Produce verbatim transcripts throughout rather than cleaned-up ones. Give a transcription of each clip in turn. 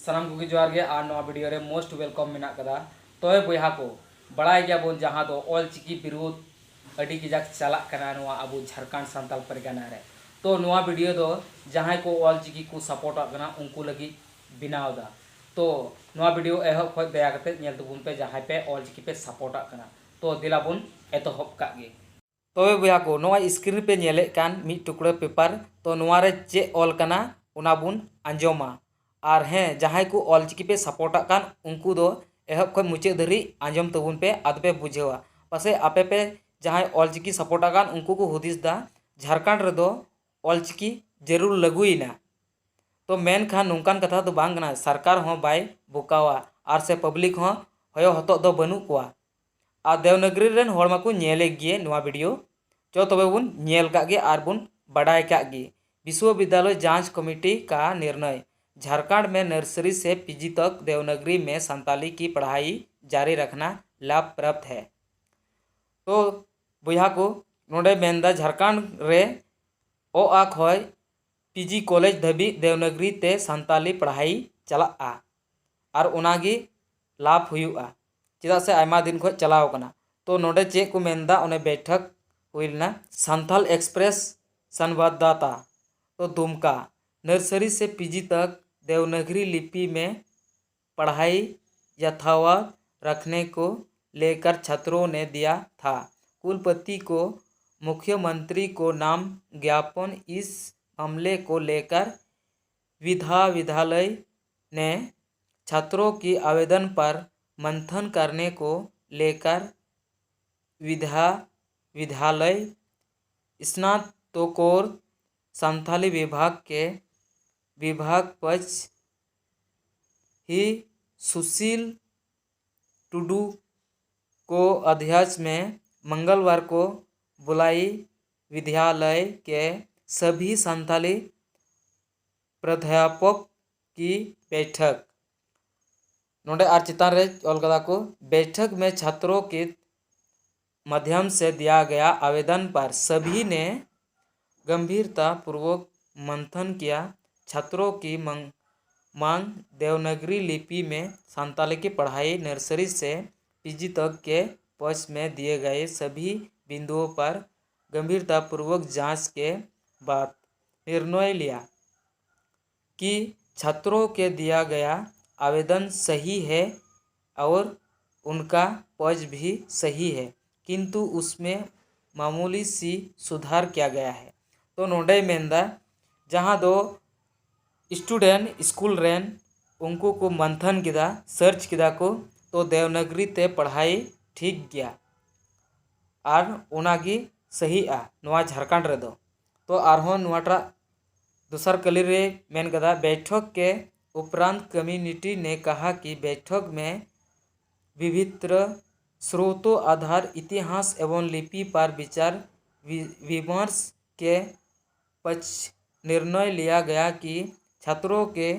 ᱥᱟᱱᱟᱢ ᱠᱚᱜᱮ ᱡᱚᱦᱟᱨ ᱜᱮ ᱟᱨ ᱱᱚᱣᱟ ᱵᱷᱤᱰᱤᱭᱳ ᱨᱮ most welcome ᱢᱮᱱᱟᱜ ᱠᱟᱫᱟ᱾ ᱛᱚᱵᱮ ᱵᱚᱭᱦᱟ ᱠᱚ, ᱵᱟᱲᱟᱭ ᱜᱮᱭᱟᱵᱚᱱ ᱡᱟᱦᱟᱸ ᱫᱚ ᱚᱞ ᱪᱤᱠᱤ ᱵᱤᱨᱳᱫᱷ ᱟᱹᱰᱤ ᱠᱟᱡᱟᱠ ᱪᱟᱞᱟᱜ ᱠᱟᱱᱟ ᱱᱚᱣᱟ ᱟᱵᱚ ᱡᱷᱟᱲᱠᱷᱚᱸᱰ ᱥᱟᱱᱛᱟᱞ ᱯᱟᱨᱜᱟᱱᱟ ᱨᱮ᱾ ᱛᱚ ᱱᱚᱣᱟ ᱵᱷᱤᱰᱤᱭᱳ ᱫᱚ ᱡᱟᱦᱟᱸᱭ ᱠᱚ ᱚᱞ ᱪᱤᱠᱤ ᱠᱚ ᱥᱟᱯᱳᱨᱴᱟᱜ ᱠᱟᱱᱟ ᱩᱱᱠᱩ ᱞᱟᱹᱜᱤᱫ ᱵᱮᱱᱟᱣ ᱫᱟ᱾ ᱛᱚ ᱱᱚᱣᱟ ᱵᱷᱤᱰᱤᱭᱳ ᱮᱦᱚᱵ ᱠᱷᱚᱱ ᱫᱟᱭᱟ ᱠᱟᱛᱮ ᱧᱮᱞ ᱛᱟᱵᱚᱱ ᱯᱮ, ᱡᱟᱦᱟᱸᱭ ᱯᱮ ᱚᱞ ᱪᱤᱠᱤ ᱯᱮ ᱥᱟᱯᱳᱨᱴᱟᱜ ᱠᱟᱱᱟ᱾ ᱛᱚ ᱫᱮᱞᱟ ᱵᱚᱱ ᱮᱛᱚᱦᱚᱵ ᱠᱟᱜ ᱜᱮ᱾ ᱛᱚᱵᱮ ᱵᱚᱭᱦᱟ ᱠᱚ, ᱱᱚᱣᱟ ᱥᱠᱨᱤᱱ ᱨᱮᱯᱮ ᱧᱮᱞᱮᱫ ᱠᱟᱱ ᱢᱤᱫ ᱴᱩᱠᱲᱟᱹ ᱯᱮᱯᱟᱨ, ᱛᱚ ᱱᱚᱣᱟ ᱨᱮ ᱪᱮᱫ ᱚᱞ ᱠᱟᱱᱟ ᱚᱱᱟ ᱵᱚᱱ ᱟᱸᱡᱚᱢᱟ᱾ ᱟᱨ ᱦᱮᱸ, ᱡᱟᱦᱟᱸᱭ ᱠᱚ ᱚᱞ ᱪᱤᱠᱤ ᱯᱮ ᱥᱟᱯᱳᱨᱴᱟᱜ ᱠᱟᱱ ᱩᱱᱠᱩ ᱫᱚ ᱮᱦᱚᱵ ᱠᱷᱚᱱ ᱢᱩᱪᱟᱹᱫ ᱫᱷᱟᱹᱨᱤᱡ ᱟᱸᱡᱚᱢ ᱛᱟᱵᱚᱱ ᱯᱮ, ᱟᱫᱚ ᱯᱮ ᱵᱩᱡᱷᱟᱹᱣᱟ᱾ ᱯᱟᱥᱮᱡ ᱟᱯᱮ ᱯᱮ ᱡᱟᱦᱟᱸᱭ ᱚᱞ ᱪᱤᱠᱤ ᱥᱟᱯᱳᱨᱴᱟᱜ ᱠᱟᱱ ᱩᱱᱠᱩ ᱠᱚ ᱦᱩᱫᱤᱥ ᱫᱟ ᱡᱷᱟᱲᱠᱷᱚᱸᱰ ᱨᱮᱫᱚ ᱚᱞ ᱪᱤᱠᱤ ᱡᱟᱹᱨᱩᱲ ᱞᱟᱹᱜᱩᱭᱮᱱᱟ᱾ ᱛᱚ ᱢᱮᱱᱠᱷᱟᱱ ᱱᱚᱝᱠᱟᱱ ᱠᱟᱛᱷᱟ ᱫᱚ ᱵᱟᱝ ᱠᱟᱱᱟ, ᱥᱚᱨᱠᱟᱨ ᱦᱚᱸ ᱵᱟᱭ ᱵᱚᱠᱟᱣᱟ ᱟᱨ ᱥᱮ ᱯᱟᱵᱽᱞᱤᱠ ᱦᱚᱸ ᱦᱚᱭᱚ ᱦᱚᱛᱚᱜ ᱫᱚ ᱵᱟᱹᱱᱩᱜ ᱠᱚᱣᱟ᱾ ᱟᱨ ᱫᱮᱣᱱᱟᱜᱽᱨᱤ ᱨᱮᱱ ᱦᱚᱲ ᱢᱟᱠᱚ ᱧᱮᱞᱮᱫ ᱜᱮ ᱱᱚᱣᱟ ᱵᱷᱤᱰᱤᱭᱳ᱾ ᱪᱚ ᱛᱚᱵᱮ ᱵᱚᱱ ᱧᱮᱞ ᱠᱟᱜ ᱜᱮ ᱟᱨ ᱵᱚᱱ ᱵᱟᱰᱟᱭ ᱠᱟᱜ ᱜᱮ᱾ विश्वविद्यालय जांच कमेटी का निर्णय। झारखंड में नर्सरी से पीजी तक देवनागरी में संताली की पढ़ाई जारी रखना लाभ प्राप्त है। ᱛᱚ ᱵᱚᱭᱦᱟ ᱠᱚ, ᱱᱚᱰᱮ ᱢᱮᱱᱫᱟ ᱡᱷᱟᱲᱠᱷᱚᱸᱰ ᱨᱮ ᱚ ᱟ ᱠᱷᱚᱱ ᱯᱤᱡᱤ ᱠᱚᱞᱮᱡᱽ ᱫᱷᱟᱹᱵᱤᱡ ᱫᱮᱣᱱᱟᱜᱽᱨᱤ ᱛᱮ ᱥᱟᱱᱛᱟᱞᱤ ᱯᱟᱲᱦᱟᱣ ᱪᱟᱞᱟᱜᱼᱟ ᱟᱨ ᱚᱱᱟᱜᱮ ᱞᱟᱵᱷ ᱦᱩᱭᱩᱜᱼᱟ, ᱪᱮᱫᱟᱜ ᱥᱮ ᱟᱭᱢᱟ ᱫᱤᱱ ᱠᱷᱚᱱ ᱪᱟᱞᱟᱣ ᱠᱟᱱᱟ᱾ ᱛᱚ ᱱᱚᱰᱮ ᱪᱮᱫ ᱠᱚ ᱢᱮᱱᱫᱟ, ᱚᱱᱮ ᱵᱮᱴᱷᱟᱠ ᱦᱩᱭ ᱞᱮᱱᱟ᱾ संथाल एक्सप्रेस संवाददाता, तो दुमका, नर्सरी से पीजी तक देवनागरी लिपि में पढ़ाई यथावत रखने को लेकर छात्रों ने दिया था कुलपति को मुख्यमंत्री को नाम ज्ञापन। इस मामले को लेकर विधा विद्यालय ने छात्रों की आवेदन पर मंथन करने को लेकर विधा विद्यालय स्नातकोत्तर संथाली विभाग के विभाग पक्ष ही सुशील टुडू को अध्यक्ष में मंगलवार को बुलाई विद्यालय के सभी संथाली प्राध्यापक की बैठक। ᱱᱚᱰᱮ ᱟᱨ ᱪᱮᱛᱟᱱ ᱨᱮ ᱚᱞ ᱠᱟᱫᱟ ᱠᱚ, बैठक में छात्रों के माध्यम से दिया गया आवेदन पर सभी ने गंभीरतापूर्वक मंथन किया। छात्रों की मंग मांग देवनागरी लिपि में संताली की पढ़ाई नर्सरी से पीजी तक के पक्ष में दिए गए सभी बिंदुओं पर गंभीरतापूर्वक जांच के बाद निर्णय लिया कि छात्रों के दिया गया आवेदन सही है और उनका पक्ष भी सही है, किंतु उसमें मामूली सी सुधार किया गया है। तो ᱱᱚᱰᱮᱭ ᱢᱮᱱᱫᱟ, ᱡᱟᱦᱟᱸ ᱫᱚ ᱥᱴᱩᱰᱮᱱᱴ ᱥᱠᱩᱞ ᱨᱮᱱ ᱩᱱᱠᱩ ᱠᱚ ᱢᱟᱱᱛᱷᱟᱱ ᱠᱮᱫᱟ, ᱥᱟᱨᱪ ᱠᱮᱫᱟ ᱠᱚ, ᱛᱚ ᱫᱮᱣᱱᱟᱜᱽᱨᱤ ᱛᱮ ᱯᱟᱲᱦᱟᱭ ᱴᱷᱤᱠ ᱜᱮᱭᱟ ᱟᱨ ᱚᱱᱟᱜᱮ ᱥᱟᱹᱦᱤᱜᱼᱟ ᱱᱚᱣᱟ ᱡᱷᱟᱲᱠᱷᱚᱸᱰ ᱨᱮᱫᱚ᱾ ᱛᱚ ᱟᱨᱦᱚᱸ ᱱᱚᱣᱟᱴᱟᱜ ᱫᱚᱥᱟᱨ ᱠᱟᱹᱞᱤ ᱨᱮ ᱢᱮᱱ ᱠᱟᱫᱟ, बैठक के उपरांत कमेटी ने कहा कि बैठक में विभिन्न स्रोतों आधार इतिहास एवं लिपि पर विचार वि-, विमर्श के पश्च निर्णय लिया गया कि छात्रों के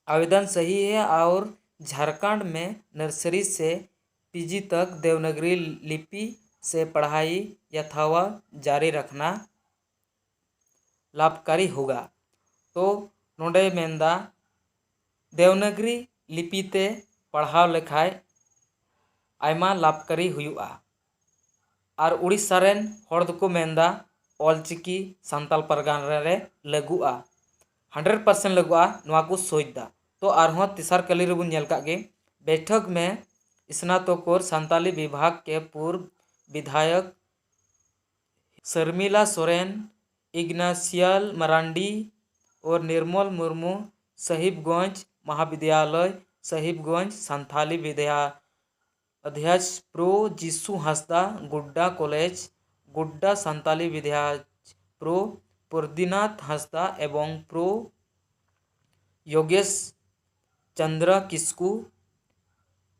आवेदन सही है और झारखंड में नर्सरी से पीजी तक देवनागरी लिपि से पढ़ाई यथावत जारी रखना लाभकारी होगा। ᱛᱚ ᱱᱚᱰᱮᱭ ᱢᱮᱱᱫᱟ, ᱫᱮᱣᱱᱟᱜᱽᱨᱤ ᱞᱤᱯᱤ ᱛᱮ ᱯᱟᱲᱦᱟᱣ ᱞᱮᱠᱷᱟᱡ ᱟᱭᱢᱟ ᱞᱟᱵᱷᱠᱟᱨᱤ ᱦᱩᱭᱩᱜᱼᱟ᱾ ᱟᱨ ᱩᱲᱤᱥᱥᱟ ᱨᱮᱱ ᱦᱚᱲ ᱫᱚᱠᱚ ᱢᱮᱱᱫᱟ, ᱚᱞᱪᱤᱠᱤ ᱥᱟᱱᱛᱟᱞ ᱯᱟᱨᱜᱟᱱᱟ ᱨᱮ ᱞᱟᱹᱜᱩᱜᱼᱟ, ᱦᱟᱱᱰᱨᱮᱰ ᱯᱟᱨᱥᱮᱱᱴ ᱞᱟᱹᱜᱩᱜᱼᱟ, ᱱᱚᱣᱟ ᱠᱚ ᱥᱳᱪ ᱫᱟ᱾ ᱛᱚ ᱟᱨᱦᱚᱸ ᱛᱮᱥᱟᱨ ᱠᱟᱹᱞᱤ ᱨᱮᱵᱚᱱ ᱧᱮᱞ ᱠᱟᱜ ᱜᱮ, बैठक में स्नातकोत्तर संताली विभाग के पूर्व विधायक शर्मिला सोरेन, इग्नाशियल मरांडी और निर्मल मुर्मू साहिबगंज महाविद्यालय, साहिबगंज संथाली विद्या अध्यक्ष प्रो जीसू हंसदा, गुड्डा कॉलेज, गुड्डा संथाली विद्या प्रो प्रदीनाथ हंसदा एवं प्रो योगेश चंद्र किस्कू,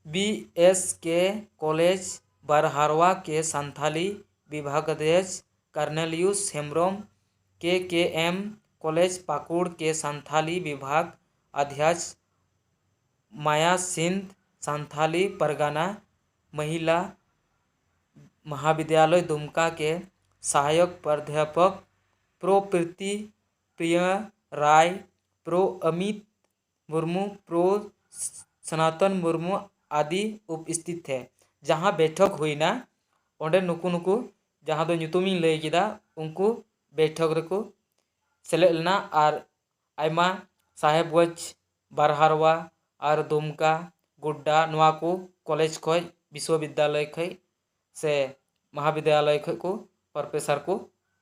बीएसके कॉलेज बरहरवा के संथाली विभागाध्यक्ष कर्नेलियुस हेम्ब्रम, केकेएम कॉलेज पाकुड़ के संथाली विभाग अध्यक्ष माया सिंह, संथाली परगना महिला महाविद्यालय दुमका के सहायक प्राध्यापक प्रो प्रीति प्रिया राय, ᱯᱨᱚ ᱟᱢᱤᱛ ᱢᱩᱨᱢᱩ, ᱯᱨᱚ ᱥᱚᱱᱟᱛᱚᱱ ᱢᱩᱨᱢᱩ ᱟᱫᱤ ᱩᱯᱥᱛᱷᱤᱛ ᱛᱷᱮ᱾ ᱡᱟᱦᱟᱸ ᱵᱮᱴᱷᱚᱠ ᱦᱩᱭᱱᱟ, ᱚᱸᱰᱮ ᱱᱩᱠᱩ ᱱᱩᱠᱩ ᱡᱟᱦᱟᱸ ᱫᱚ ᱧᱩᱛᱩᱢᱤᱧ ᱞᱟᱹᱭ ᱠᱮᱫᱟ, ᱩᱱᱠᱩ ᱵᱮᱴᱷᱚᱠ ᱨᱮᱠᱚ ᱥᱮᱞᱮᱫ ᱞᱮᱱᱟ᱾ ᱟᱨ ᱟᱭᱢᱟ ᱥᱟᱦᱮᱵᱽᱜᱚᱸᱡᱽ, ᱵᱟᱨᱦᱟᱨᱣᱟ ᱟᱨ ᱫᱩᱢᱠᱟ, ᱜᱳᱰᱰᱟ, ᱱᱚᱣᱟ ᱠᱚ ᱠᱚᱞᱮᱡᱽ ᱠᱷᱚᱡ, ᱵᱤᱥᱥᱚᱵᱤᱫᱽᱫᱟᱞᱚᱭ ᱠᱷᱚᱡ ᱥᱮ ᱢᱚᱦᱟᱵᱤᱫᱽᱭᱟᱞᱚᱭ ᱠᱷᱚᱡ ᱠᱚ ᱯᱨᱚᱯᱷᱮᱥᱟᱨ ᱠᱚ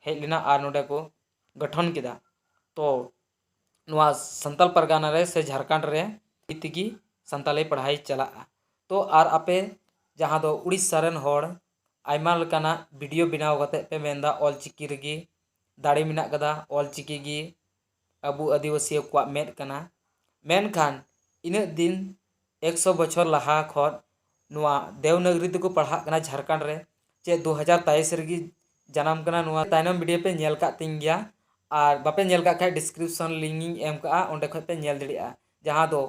ᱦᱮᱡ ᱞᱮᱱᱟ ᱟᱨ ᱱᱚᱰᱮ ᱠᱚ ᱜᱚᱴᱷᱚᱱ ᱠᱮᱫᱟ᱾ ᱛᱚ ᱱᱚᱣᱟ ᱥᱟᱱᱛᱟᱞ ᱯᱟᱨᱜᱟᱱᱟ ᱨᱮ ᱥᱮ ᱡᱷᱟᱲᱠᱷᱚᱸᱰ ᱨᱮ ᱛᱮᱜᱮ ᱥᱟᱱᱛᱟᱞᱤ ᱯᱟᱲᱦᱟᱣ ᱪᱟᱞᱟᱜᱼᱟ᱾ ᱛᱚ ᱟᱨ ᱟᱯᱮ ᱡᱟᱦᱟᱸ ᱫᱚ ᱩᱲᱤᱥᱥᱟ ᱨᱮᱱ ᱦᱚᱲ ᱟᱭᱢᱟ ᱞᱮᱠᱟᱱᱟᱜ ᱵᱷᱤᱰᱤᱭᱳ ᱵᱮᱱᱟᱣ ᱠᱟᱛᱮ ᱯᱮ ᱢᱮᱱᱫᱟ ᱚᱞ ᱪᱤᱠᱤ ᱨᱮᱜᱮ ᱫᱟᱲᱮ ᱢᱮᱱᱟᱜ ᱠᱟᱫᱟ, ᱚᱞ ᱪᱤᱠᱤ ᱜᱮ ᱟᱵᱚ ᱟᱹᱫᱤᱵᱟᱹᱥᱤ ᱠᱚᱣᱟᱜ ᱢᱮᱫ ᱠᱟᱱᱟ᱾ ᱢᱮᱱᱠᱷᱟᱱ ᱤᱱᱟᱹᱜ ᱫᱤᱱ ᱮᱠᱥᱚ ᱵᱚᱪᱷᱚᱨ ᱞᱟᱦᱟ ᱠᱷᱚᱱ ᱱᱚᱣᱟ ᱫᱮᱣᱱᱟᱜᱽᱨᱤ ᱛᱮᱠᱚ ᱯᱟᱲᱦᱟᱜ ᱠᱟᱱᱟ ᱡᱷᱟᱲᱠᱷᱚᱸᱰ ᱨᱮ, ᱪᱮᱫ ᱫᱩ ᱦᱟᱡᱟᱨ ᱛᱮᱭᱤᱥ ᱨᱮᱜᱮ ᱡᱟᱱᱟᱢ ᱠᱟᱱᱟ᱾ ᱱᱚᱣᱟ ᱛᱟᱭᱱᱚᱢ ᱵᱷᱤᱰᱤᱭᱳ ᱯᱮ ᱧᱮᱞ ᱠᱟᱜ ᱛᱤᱧ ᱜᱮᱭᱟ, ᱟᱨ ᱵᱟᱯᱮ ᱧᱮᱞ ᱠᱟᱜ ᱠᱷᱟᱡ description link ᱤᱧ ᱮᱢ ᱠᱟᱜᱼᱟ, ᱚᱸᱰᱮ ᱠᱷᱚᱡ ᱯᱮ ᱧᱮᱞ ᱫᱟᱲᱮᱭᱟᱜᱼᱟ᱾ ᱡᱟᱦᱟᱸ ᱫᱚ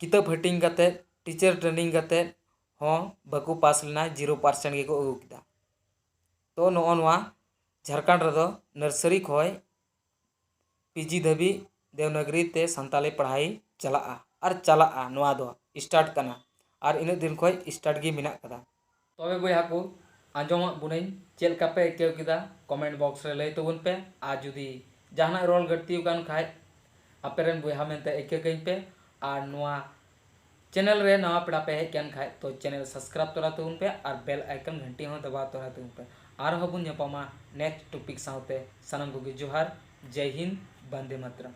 ᱠᱤᱛᱟᱹᱵ ᱦᱟᱹᱴᱤᱧ ᱠᱟᱛᱮ, teacher training ᱠᱟᱛᱮ ᱦᱚᱸ ᱵᱟᱠᱚ ᱯᱟᱥ ᱞᱮᱱᱟ, ᱡᱤᱨᱳ ᱯᱟᱨᱥᱮᱱᱴ ᱜᱮᱠᱚ ᱟᱹᱜᱩ ᱠᱮᱫᱟ᱾ ᱛᱚ ᱱᱚᱜᱼᱚ ᱱᱚᱣᱟ ᱡᱷᱟᱲᱠᱷᱚᱸᱰ ᱨᱮᱫᱚ ᱱᱟᱨᱥᱟᱨᱤ ᱠᱷᱚᱡ ᱯᱤᱡᱤ ᱫᱷᱟᱹᱵᱤᱡ ᱫᱮᱣᱱᱟᱜᱽᱨᱤ ᱛᱮ ᱥᱟᱱᱛᱟᱞᱤ ᱯᱟᱲᱦᱟᱣ ᱪᱟᱞᱟᱜᱼᱟ, ᱟᱨ ᱪᱟᱞᱟᱜᱼᱟ, ᱱᱚᱣᱟ ᱫᱚ start ᱠᱟᱱᱟ, ᱟᱨ ᱤᱱᱟᱹᱜ ᱫᱤᱱ ᱠᱷᱚᱡ start ᱜᱮ ᱢᱮᱱᱟᱜ ᱠᱟᱫᱟ᱾ ᱛᱚᱵᱮ ᱵᱚᱭᱦᱟ ᱠᱚ, ᱟᱸᱡᱚᱢᱟᱜ ᱵᱚᱱᱟᱹᱧ ᱪᱮᱫ ᱞᱮᱠᱟ ᱯᱮ ᱟᱹᱭᱠᱟᱹᱣ ᱠᱮᱫᱟ, comment box ᱨᱮ ᱞᱟᱹᱭ ᱛᱟᱵᱚᱱ ᱯᱮ, ᱟᱨ ᱡᱩᱫᱤ ᱡᱟᱦᱟᱱᱟᱜ ᱨᱚᱲ ᱜᱟᱹᱞᱛᱤ ᱟᱠᱟᱱ ᱠᱷᱟᱡ, ᱟᱯᱮ ᱨᱮᱱ ᱵᱚᱭᱦᱟ ᱢᱮᱱᱛᱮ ᱟᱹᱭᱠᱟᱹ ᱠᱟᱹᱧ ᱯᱮ, ᱟᱨ ᱱᱚᱣᱟ channel ᱨᱮ ᱱᱟᱣᱟ ᱯᱮᱲᱟ ᱯᱮ ᱦᱮᱡ ᱠᱟᱱ ᱠᱷᱟᱡ ᱛᱚ channel subscribe ᱛᱚᱨᱟ ᱛᱟᱵᱚᱱ ᱯᱮ ᱟᱨ bell icon ᱜᱷᱟᱱᱴᱤ ᱦᱚᱸ ᱫᱟᱵᱟᱣ ᱛᱚᱨᱟ ᱛᱟᱵᱚᱱ ᱯᱮ᱾ ᱟᱨᱦᱚᱸ ᱵᱚᱱ ᱧᱟᱯᱟᱢᱟ next topic ᱥᱟᱶᱛᱮ᱾ ᱥᱟᱱᱟᱢ ᱠᱚᱜᱮ ᱡᱚᱦᱟᱨ, ᱡᱟᱭ ᱦᱤᱱᱫ, ᱵᱚᱱᱫᱮ ᱢᱟᱛᱨᱚᱢ᱾